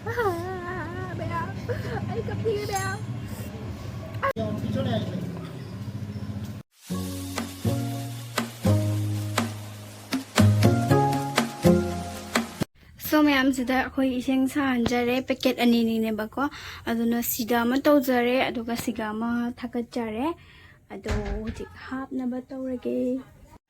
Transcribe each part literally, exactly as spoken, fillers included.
ꯃꯌꯥꯝ, ꯑꯩ ꯀꯞꯅꯤꯡꯉꯦ ꯃꯌꯥꯝ꯫ So ꯃꯌꯥꯝꯁꯤꯗ ꯑꯩꯈꯣꯏ ꯏꯁꯤꯡ ꯁꯥꯍꯟꯖꯔꯦ, ꯄꯦꯀꯦꯠ ꯑꯅꯤꯅꯤꯅꯦꯕꯀꯣ꯫ ꯑꯗꯨꯅ ꯁꯤꯗ ꯑꯃ ꯇꯧꯖꯔꯦ, ꯑꯗꯨꯒ ꯁꯤꯒ ꯑꯃ ꯊꯥꯒꯠꯆꯔꯦ꯫ ꯑꯗꯣ ꯍꯧꯖꯤꯛ ꯍꯥꯞꯅꯕ ꯇꯧꯔꯒꯦ꯫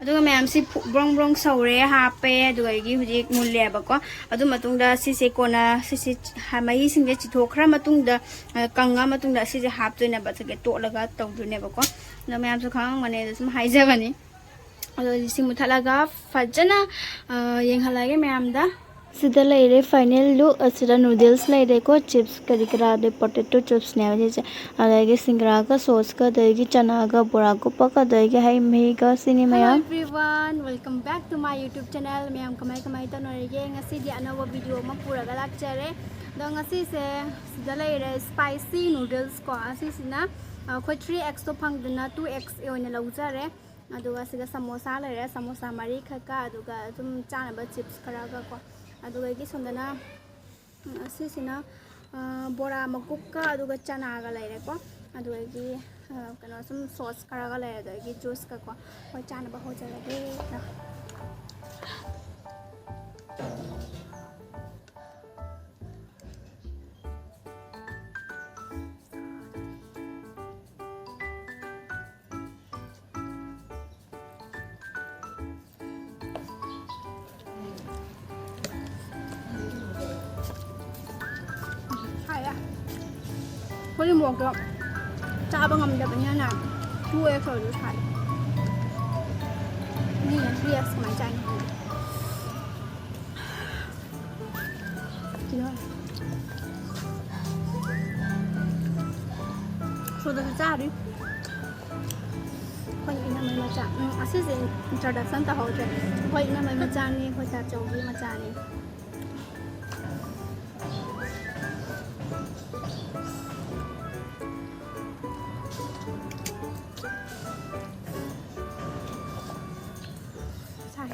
ꯑꯗꯨꯒ ꯃꯌꯥꯝꯁꯤ ꯐꯨ-, ꯕ꯭ꯔꯣꯡ ꯕ꯭ꯔꯣꯡ ꯁꯧꯔꯦ, ꯍꯥꯞꯄꯦ, ꯑꯗꯨꯗꯒꯤ ꯍꯧꯖꯤꯛ ꯃꯨꯜꯂꯦꯕꯀꯣ꯫ ꯑꯗꯨ ꯃꯇꯨꯡꯗ ꯁꯤꯁꯦ ꯀꯣꯟꯅ ꯁꯤꯁꯦ ꯍ-, ꯃꯍꯤꯁꯤꯡꯁꯦ ꯆꯤꯊꯣꯛꯈ꯭ꯔ ꯃꯇꯨꯡꯗ, ꯑ, ꯀꯪꯉ ꯃꯇꯨꯡꯗ ꯁꯤꯁꯦ ꯍꯥꯞꯇꯣꯏꯅꯦꯕ, ꯁꯤꯒ ꯇꯣꯠꯂꯒ ꯇꯧꯗꯣꯏꯅꯦꯕꯀꯣ꯫ ꯑꯗꯣ ꯃꯌꯥꯝꯁꯨ ꯈꯪꯉꯝꯒꯅꯤ, ꯑꯗꯣ ꯁꯨꯝ ꯍꯥꯏꯖꯕꯅꯤ꯫ ꯑꯗꯣ ꯍꯧꯖꯤꯛ ꯁꯤ ꯃꯨꯠꯊꯠꯂꯒ ꯐꯖꯅ, ꯑ, ꯌꯦꯡꯍꯜꯂꯒꯦ ꯃꯌꯥꯝꯗ꯫ ꯁꯤꯗ ꯂꯩꯔꯦ final look꯫ ꯑꯁꯤꯗ noodles ꯂꯩꯔꯦꯀꯣ, chips ꯀꯔꯤ ꯀꯔꯥ, ꯑꯗꯩ potato chipsꯅꯦꯕ ꯁꯤꯁꯦ꯫ ꯑꯗꯒꯤ ꯁꯤꯡꯒꯔꯥꯒ sauceꯀ, ꯑꯗꯒꯤ ꯆꯅꯥꯒ, ꯕꯣꯔꯥ ꯀꯨꯞꯄꯒ, ꯑꯗꯒꯤ ꯍꯩ ꯃꯍꯤꯒ, ꯁꯤꯅꯤ ꯃꯌꯥꯝ꯫ Hello everyone, welcome back to my YouTube channel꯫ ꯃꯌꯥꯝ ꯀꯃꯥꯏ ꯀꯃꯥꯏ ꯇꯧꯅꯔꯤꯒꯦ? ꯉꯁꯤꯗꯤ ꯑꯅꯧꯕ video ꯑꯃ ꯄꯨꯔꯒ ꯂꯥꯛꯆꯔꯦ꯫ ꯑꯗꯣ ꯉꯁꯤꯁꯦ ꯁꯤꯗ ꯂꯩꯔꯦ spicy noodles ꯀꯣ, ꯑꯁꯤꯁꯤꯅ ꯑꯩꯈꯣꯏ three Xꯇꯣ ꯐꯪꯗꯅ two X ꯑꯣꯏꯅ ꯂꯧꯖꯔꯦ꯫ ꯑꯗꯨꯒ ꯁꯤꯗ ꯁꯃꯣꯁꯥ ꯂꯩꯔꯦ, ꯁꯃꯣꯁꯥ ꯃꯔꯤ ꯈꯛꯀ, ꯑꯗꯨꯒ ꯑꯗꯨꯝ ꯆꯥꯅꯕ chips ꯈꯔꯒ ꯀꯣ꯫ ꯑꯗꯨꯗꯒꯤ ꯁꯣꯝꯗꯅ, ꯎꯝ, ꯑꯁꯤꯁꯤꯅ, ꯑ, ꯕꯣꯔꯥ ꯃꯀꯨꯞꯀ ꯑꯗꯨꯒ ꯆꯅꯥꯒ ꯂꯩꯔꯦꯀꯣ꯫ ꯑꯗꯨꯗꯒꯤ, ꯑ, ꯀꯩꯅꯣ ꯁꯨꯝ sauce ꯈꯔꯒ ꯂꯩꯔꯦ, ꯑꯗꯨꯗꯒꯤ juiceꯀ ꯀꯣ꯫ ꯍꯣꯏ, ꯆꯥꯅꯕ ꯍꯧꯖꯔꯒꯦ꯫ ꯁꯥꯏꯌꯦ꯫ ꯑꯩꯈꯣꯏꯗꯤ ꯃꯣꯔꯣꯛꯇꯣ ꯆꯥꯕ ꯉꯝꯗꯕꯅꯤꯅꯅꯦ, two X ꯑꯣꯏꯔꯁꯨ ꯁꯥꯏ꯫ ꯃꯤꯅ three X ꯀꯃꯥꯏꯅ ꯆꯥꯏꯅꯣ ꯈꯪꯗꯦ꯫ ꯁꯤꯗ ꯁꯣꯗꯁꯨ ꯆꯥꯔꯤ꯫ ꯑꯩꯈꯣꯏ ꯏꯅꯝꯃꯩ ꯃꯆꯥ꯫ ꯎꯝ, ꯑꯁꯤꯁꯦ introduction ꯇꯧꯍꯧꯗ꯭ꯔꯦ꯫ ꯑꯩꯈꯣꯏ ꯏꯅꯝꯃꯩ ꯃꯆꯥꯅꯤ, ꯑꯩꯈꯣꯏ ꯇꯥꯆꯧꯒꯤ ꯃꯆꯥꯅꯤ꯫ ꯁꯥꯏ꯫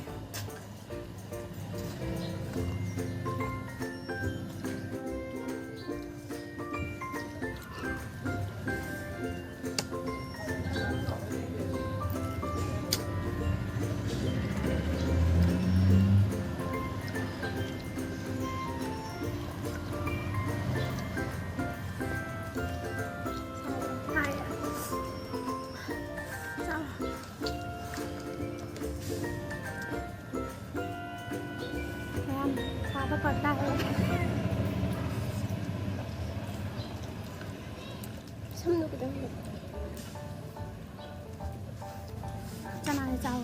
ꯆꯅꯥꯅꯦ ꯆꯥꯎ꯫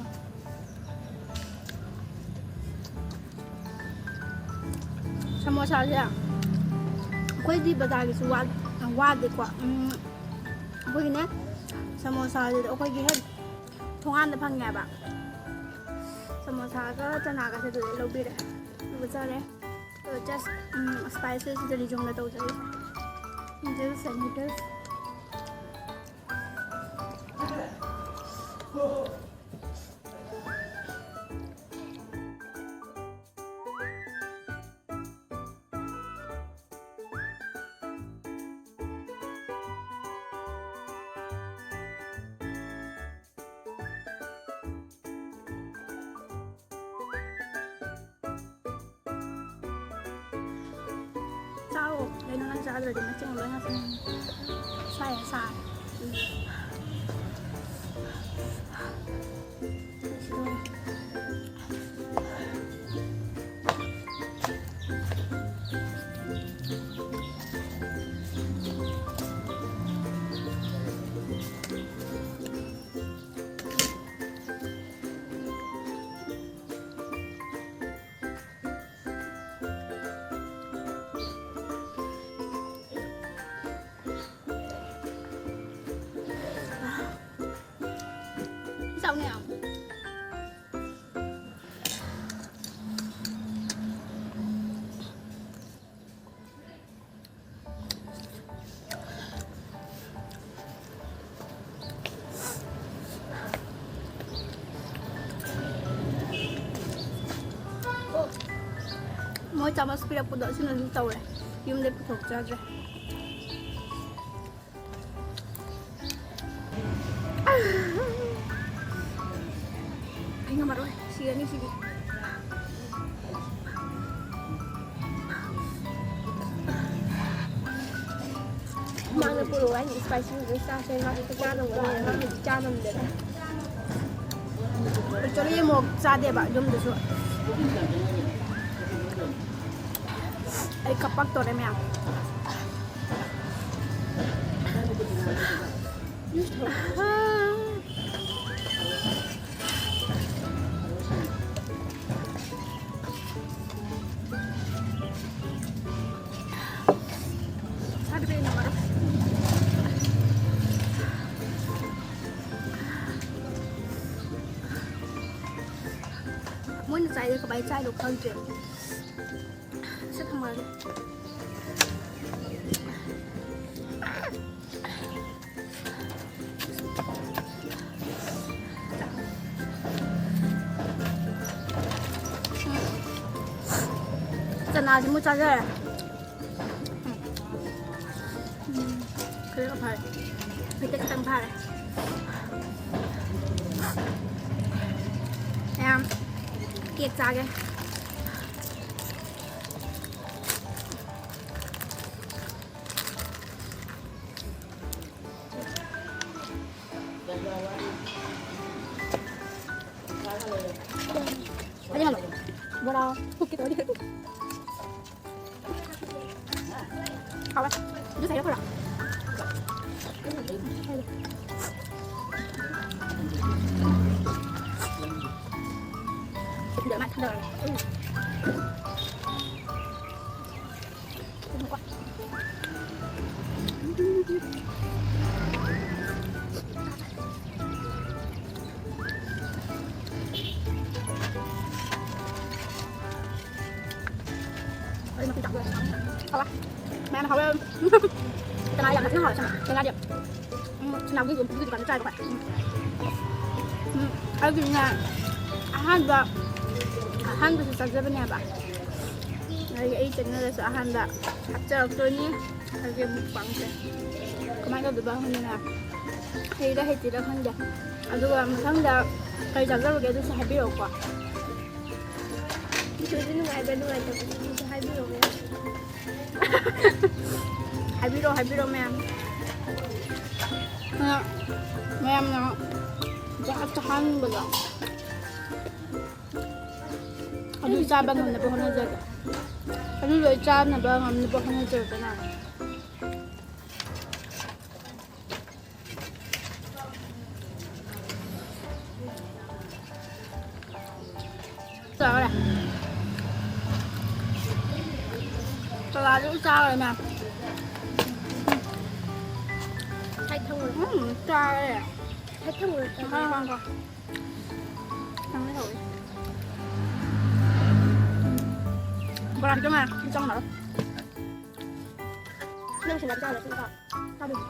ꯁꯃꯣꯁꯥꯁꯦ ꯑꯩꯈꯣꯏꯗꯤ ꯕꯖꯥꯔꯒꯤꯁꯨ ꯋꯥꯠ-, ꯋꯥꯗꯦꯀꯣ꯫ ꯎꯝ, ꯑꯩꯈꯣꯏꯒꯤꯅꯦ ꯁꯃꯣꯁꯥꯁꯤꯗ ꯑꯩꯈꯣꯏꯒꯤ ꯍꯦꯛ ꯊꯣꯡꯒꯥꯟꯗ ꯐꯪꯉꯦꯕ꯫ ꯁꯃꯣꯁꯥꯒ ꯆꯅꯥꯒꯁꯦ ꯑꯗꯨꯗꯩ ꯂꯧꯕꯤꯔꯦ꯫ ꯑꯗꯨꯒ ꯆꯥꯔꯦ꯫ ꯑꯗꯣ just, ꯎꯝ, spices ꯁꯤꯗ ꯔꯤꯖꯣꯡꯗ ꯇꯧꯖꯔꯤ꯫ Noodles and noodles꯫ ꯆꯥꯔꯣ꯫ ꯀꯩꯅꯣ ꯅꯪ ꯆꯥꯗ꯭ꯔꯗꯤ ꯃꯆꯤꯟ ꯂꯣꯏ ꯉꯥꯁꯪ ꯉꯥꯡꯉꯦ꯫ ꯁꯥꯏ, ꯁꯥꯏ꯫ ꯆꯥꯎꯅꯦ꯫ ꯃꯣꯏ ꯆꯥꯃꯁ ꯄꯤꯔꯛꯄꯗꯣ ꯑꯁꯤꯅꯁꯨ ꯇꯧꯔꯦ꯫ ꯌꯨꯝꯗꯩ ꯄꯨꯊꯣꯛꯆꯗ꯭ꯔꯦ꯫ ꯑꯩ ꯉꯝꯃꯔꯣꯏ, ꯁꯤꯔꯅꯤ ꯁꯤꯗꯤ꯫ ꯃꯥꯅ ꯄꯨꯔꯛꯑꯣ ꯍꯥꯏꯅ spicy noodles ꯆꯥꯁꯦ, ꯃꯥ ꯍꯦꯛꯇ ꯆꯥ ꯉꯝꯒꯅꯤ, ꯃꯥ ꯍꯧꯖꯤꯛ ꯆꯥ ꯉꯝꯗꯦꯕ꯫ Actually ꯃꯣꯔꯣꯛ ꯆꯥꯗꯦꯕ ꯌꯨꯝꯗꯁꯨ꯫ ꯑꯩ ꯀꯞꯄꯛꯇꯣꯔꯦ ꯃꯌꯥꯝ꯫ ꯃꯣꯏꯅ ꯆꯥꯏꯗꯣ ꯀꯃꯥꯏꯅ ꯆꯥꯏꯅꯣ ꯈꯪꯗ꯭ꯔꯦ꯫ ꯁꯤ ꯊꯝꯃꯒꯦ꯫ ꯆꯅꯥꯁꯤꯃꯨꯛ ꯆꯥꯖꯔꯦ꯫ ꯎꯝ꯫ ꯎꯝ꯫ ꯈꯔ ꯐꯔꯦ꯫ ꯍꯧꯖꯤꯛꯇꯤ ꯈꯤꯇꯪ ꯐꯔꯦ꯫ ꯃꯌꯥꯝ ꯀꯦꯛ ꯆꯥꯒꯦ꯫ ꯑꯗꯨ ꯍꯜꯂꯣ꯫ ꯕꯣꯔꯥ ꯍꯨꯛꯀꯦ ꯇꯧꯔꯦ꯫ ꯍꯥꯎꯋꯦ꯫ ꯖꯨꯁ ꯍꯩꯔꯛꯈ꯭ꯔꯣ? ꯊꯟꯗꯔ ꯃꯥ ꯊꯟꯗꯔ꯫ ꯃꯌꯥꯝ ꯍꯥꯎꯋꯦ꯫ ꯆꯅꯥ ꯌꯥꯝꯅ ꯊꯤꯅ ꯍꯥꯎꯋꯦ, ꯆꯅꯥ꯫ ꯆꯅꯥꯗꯤ꯫ ꯎꯝ, ꯆꯅꯥꯒꯤ ꯌꯣꯟꯕꯒꯤ ꯗꯨꯀꯥꯟꯗ ꯆꯥꯏꯕ ꯑꯩꯈꯣꯏ꯫ ꯎꯝ꯫ ꯎꯝ, ꯑꯩꯒꯤꯅꯦ ꯑꯍꯥꯟꯕ, ꯑꯍꯥꯟꯕꯁꯨ ꯆꯥꯖꯕꯅꯦꯕ꯫ ꯑꯗꯒꯤ ꯑꯩ ꯆꯦꯅꯦꯜꯗꯁꯨ ꯑꯍꯥꯟꯕ ꯍꯥꯞꯆꯔꯛꯇꯣꯏꯅꯤ꯫ ꯑꯩꯒꯤ ꯃꯨꯛꯕꯥꯡꯁꯦ ꯀꯃꯥꯏꯅ ꯇꯧꯗꯣꯏꯕ ꯈꯪꯗꯦꯅꯦ꯫ ꯍꯩꯔꯤꯔꯥ ꯍꯩꯇ꯭ꯔꯤꯔꯥ ꯈꯪꯗꯦ꯫ ꯑꯗꯨꯒ ꯃꯊꯪꯗ ꯀꯔꯤ ꯆꯥꯖꯔꯨꯒꯦ ꯑꯗꯨꯁꯨ ꯍꯥꯏꯕꯤꯔꯛꯎꯀꯣ꯫ ꯏꯁꯣꯔꯁꯦ ꯅꯨꯡꯉꯥꯏꯕ꯭ꯔꯥ ꯅꯨꯡꯉꯥꯏꯇꯕ꯭ꯔꯥ ꯑꯗꯨꯁꯨ ꯍꯥꯏꯕꯤꯔꯛꯎ꯫ ꯍꯥꯏꯕꯤꯔꯛꯑꯣ, ꯍꯥꯏꯕꯤꯔꯛꯑꯣ ꯃꯌꯥꯝ꯫ ꯑ, ꯃꯌꯥꯝꯅ ꯆꯥ-, ꯆꯥꯍꯟꯅꯤꯡꯕꯗꯣ꯫ ꯑꯗꯨ ꯆꯥꯕ ꯉꯝꯅꯕ ꯍꯣꯠꯅꯖꯒꯦ꯫ ꯑꯗꯨ ꯂꯣꯏ ꯆꯥꯅꯕ ꯉꯝꯅꯕ ꯍꯣꯠꯅꯖꯔꯛꯀꯦ ꯅꯪ꯫ ꯆꯥꯔꯦ꯫ ꯆꯥꯔꯦ, ꯃꯌꯥꯝ꯫ ꯍꯥꯏ ꯊꯝꯃꯨꯔꯣ꯫ ꯎꯝ, ꯆꯥꯔꯦ꯫ ꯍꯥꯏ ꯊꯝꯃꯨꯔꯣ꯫ ꯈꯪꯉꯦ, ꯈꯪꯉꯦ꯫ ꯅꯪ ꯂꯩꯍꯧꯔꯤ꯫ ꯕꯣꯔꯥ ꯈꯤꯇꯪ ꯉꯥꯏꯔꯦ꯫ ꯆꯪꯉꯔꯣꯏ꯫ ꯅꯪ ꯁꯤꯗ ꯆꯥꯔꯣ, ꯁꯤꯗ ꯆꯥꯔꯣ꯫ ꯆꯥꯕꯤꯌꯨ꯫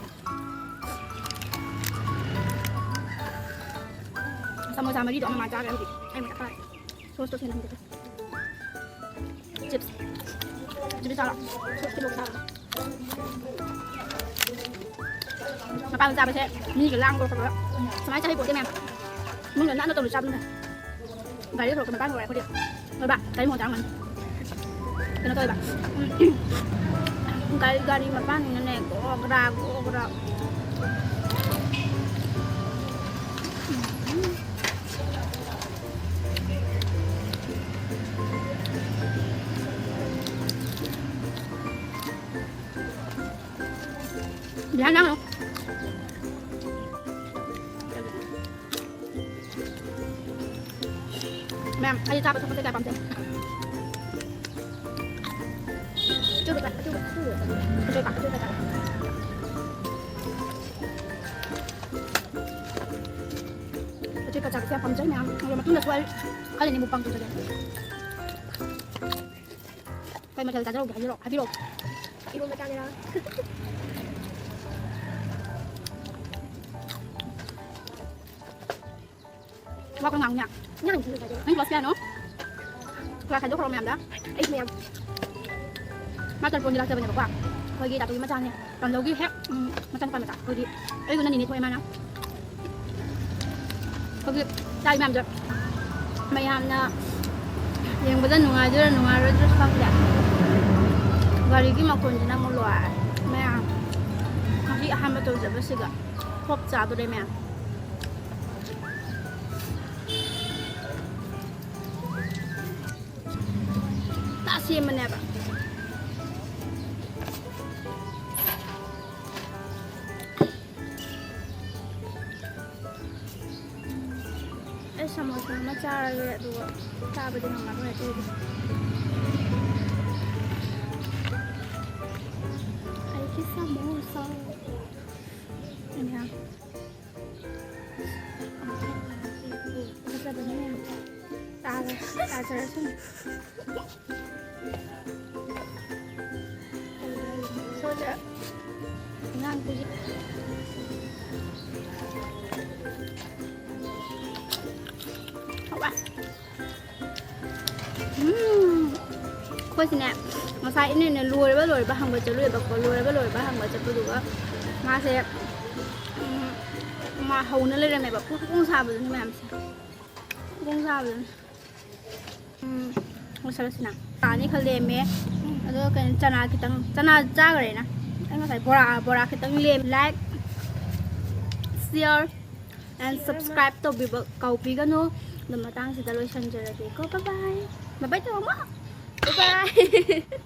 ꯁꯃꯣꯁꯥ ꯃꯔꯤꯗꯣ ꯑꯃ ꯃꯥ ꯆꯥꯈ꯭ꯔꯦ ꯍꯧꯖꯤꯛ꯫ ꯑꯩ ꯃꯊꯛ ꯀꯥꯔꯦ꯫ ꯁꯣꯁꯇꯣ ꯁꯦꯟꯅ ꯍꯟꯗꯣꯛꯀꯦ꯫ ꯆꯤꯞꯁ꯫ ꯆꯤꯞꯁ ꯆꯥꯔꯣ꯫ ꯆꯤꯞꯁ ꯀꯤꯂꯣ ꯆꯥꯔꯣ꯫ ꯃꯄꯥꯟꯗ ꯆꯥꯕꯁꯦ ꯃꯤꯒ ꯂꯥꯡꯕ ꯈꯣꯠꯄ ꯁꯨꯃꯥꯏꯅ ꯆꯥꯍꯩ ꯄꯣꯠꯇꯦ ꯃꯌꯥꯝ꯫ ꯏꯃꯨꯡꯗ ꯅꯥꯟꯅ ꯇꯧꯅ ꯆꯥꯕꯅ ꯐꯩ꯫ ꯒꯥꯔꯤ ꯁꯣꯔꯣꯛꯇ ꯃꯄꯥꯟ ꯑꯣꯏꯔꯦ ꯑꯩꯈꯣꯏꯗꯤ꯫ ꯑꯣꯏꯕ? ꯒꯥꯔꯤ ꯃꯈꯣꯟ ꯇꯥꯔꯝꯒꯅꯤ꯫ ꯀꯩꯅꯣ ꯇꯧꯋꯦꯕ꯫ ꯎꯝ, ꯒꯥꯔꯤ, ꯒꯥꯔꯤ ꯃꯄꯥꯟꯅꯤꯅꯅꯦ, ꯒ꯭ꯔꯣ ꯒ꯭ꯔꯥ, ꯒ꯭ꯔꯣ ꯒ꯭ꯔꯥ꯫ ꯕꯤꯍꯥꯔ ꯂꯥꯡꯅꯨ꯫ ꯃꯌꯥꯝ, ꯑꯩ ꯆꯥꯕ ꯊꯛꯄꯁꯦ ꯀꯌꯥ ꯄꯥꯝꯖꯩ꯫ ꯑꯆꯨꯕ ꯆꯥ-, ꯑꯆꯨꯕ, ꯑꯆꯨꯕ ꯆꯥ-, ꯑꯆꯨꯕ ꯆꯥ-, ꯑꯆꯨꯕ ꯆꯥꯕꯁꯦ ꯌꯥꯝ ꯄꯥꯝꯖꯩ ꯃꯌꯥꯝ꯫ ꯑꯗꯣ ꯃꯇꯨꯡꯗꯁꯨ ꯑꯩ ꯈꯜꯂꯤꯅꯦ mukbang ꯇꯧꯖꯒꯦ꯫ ꯀꯩ ꯃꯊꯦꯜ ꯆꯥꯖꯔꯧꯒꯦ ꯍꯥꯏꯕꯤꯔꯛꯑꯣ, ꯍꯥꯏꯕꯤꯔꯛꯑꯣ꯫ ꯏꯔꯣꯟꯕ ꯆꯥꯒꯦꯔꯥ? ꯋꯥ ꯈꯔ ꯉꯥꯡꯉꯨꯅꯦ꯫ ꯅꯪ ꯍꯧꯖꯤꯛ ꯀꯩ ꯆꯥꯒꯦ? ꯅꯪ class ꯀꯌꯥꯅꯣ? Class ꯈꯥꯏꯗꯣꯛꯈ꯭ꯔꯣ ꯃꯌꯥꯝꯗ꯫ ꯑꯩ ꯃꯌꯥꯝ꯫ ꯃꯥ ꯇꯔꯄꯣꯟꯒꯤ ꯂꯥꯛꯆꯕꯅꯦꯕꯀꯣ꯫ ꯑꯩꯈꯣꯏꯒꯤ ꯇꯥꯇꯣꯒꯤ ꯃꯆꯥꯅꯦ꯫ ꯄꯥꯝꯖꯧꯒꯤ ꯍꯦꯛ, ꯎꯝ, ꯃꯆꯥꯅꯨꯄꯥ ꯃꯆꯥ꯫ ꯑꯩꯈꯣꯏꯒꯤ ꯑꯩꯒ ꯅꯤꯅꯦ ꯊꯣꯛꯑꯦ ꯃꯥꯅ꯫ ꯍꯧꯖꯤꯛ ꯆꯥꯔꯤ ꯃꯌꯥꯝꯁꯦ ꯃꯌꯥꯝꯅ ꯌꯦꯡꯕꯗ ꯅꯨꯡꯉꯥꯏꯗꯣꯏꯔꯥ ꯅꯨꯡꯉꯥꯏꯔꯣꯏꯗ꯭ꯔꯥ ꯈꯪꯗꯦ꯫ ꯒꯥꯔꯤꯒꯤ ꯃꯈꯣꯟꯁꯤꯅ ꯑꯃꯨꯛ ꯂꯣꯏꯔꯦ꯫ ꯃꯌꯥꯝ ꯉꯁꯤ ꯑꯍꯥꯟꯕ ꯇꯧꯖꯕꯁꯤꯒ ꯍꯣꯞ ꯆꯥꯗꯣꯔꯦ ꯃꯌꯥꯝ꯫ ꯇꯥ ꯁꯦꯝꯕꯅꯦꯕ꯫ ꯑꯩ ꯁꯃꯣꯁꯥ ꯑꯃ ꯆꯥꯔꯒꯦ, ꯑꯗꯨꯒ ꯆꯥꯕꯗꯤ ꯉꯝꯃꯔꯣꯏ ꯑꯇꯩꯗꯤ꯫ ꯑꯩꯒꯤ ꯁꯃꯣꯁꯥ꯫ ꯑꯩꯅ ꯐꯖꯕꯅꯦ ꯃꯌꯥꯝ꯫ ꯇꯥꯔꯦ, ꯇꯥꯖꯔꯁꯅꯨ꯫ ꯁꯣꯝꯗ ꯑꯉꯥꯡꯗꯨꯒꯤ ꯍꯥꯎꯕ꯫ ꯎꯝ꯫ ꯑꯩꯈꯣꯏꯁꯤꯅꯦ, ꯉꯁꯥꯏ ꯏꯅꯦꯅ ꯂꯣꯏꯔꯕ ꯂꯣꯏꯔꯕ ꯍꯪꯕ ꯆꯠꯂꯨꯏꯕꯀꯣ꯫ ꯂꯣꯏꯔꯕ ꯂꯣꯏꯔꯕ ꯍꯪꯕ ꯆꯠꯄꯗꯨꯒ ꯃꯥꯁꯦ, ꯎꯝ, ꯃꯥ ꯍꯧꯅ ꯂꯩꯔꯝꯃꯦꯕ꯫ ꯄꯨꯡ ꯄꯨꯡ ꯁꯥꯕꯗꯨꯅꯤ ꯃꯌꯥꯝꯁꯦ꯫ ꯄꯨꯡ ꯁꯥꯕꯗꯨꯅꯤ꯫ ꯎꯝ, ꯂꯣꯏꯁꯜꯂꯁꯤꯅ꯫ ꯆꯥꯅꯤ ꯈꯔ ꯂꯦꯝꯃꯦ꯫ ꯑꯗꯣ ꯀꯩꯅꯣ, ꯆꯅꯥ ꯈꯤꯇꯪ, ꯆꯅꯥ ꯆꯥꯈ꯭ꯔꯦꯅ꯫ ꯑꯩ ꯉꯁꯥꯏ ꯕꯣꯔꯥ, ꯕꯣꯔꯥ ꯈꯤꯇꯪ ꯂꯦꯝꯃꯦ꯫ Like, share and subscribe ꯇꯧꯕꯤꯕ ꯀꯥꯎꯕꯤꯒꯅꯨ꯫ ꯑꯗꯣ ꯃꯇꯥꯡꯁꯤꯗ ꯂꯣꯏꯁꯤꯟꯖꯔꯒꯦꯀꯣ꯫ Bye bye꯫ Bye bye ꯇꯧꯔꯝꯃꯣ꯫ Bye bye꯫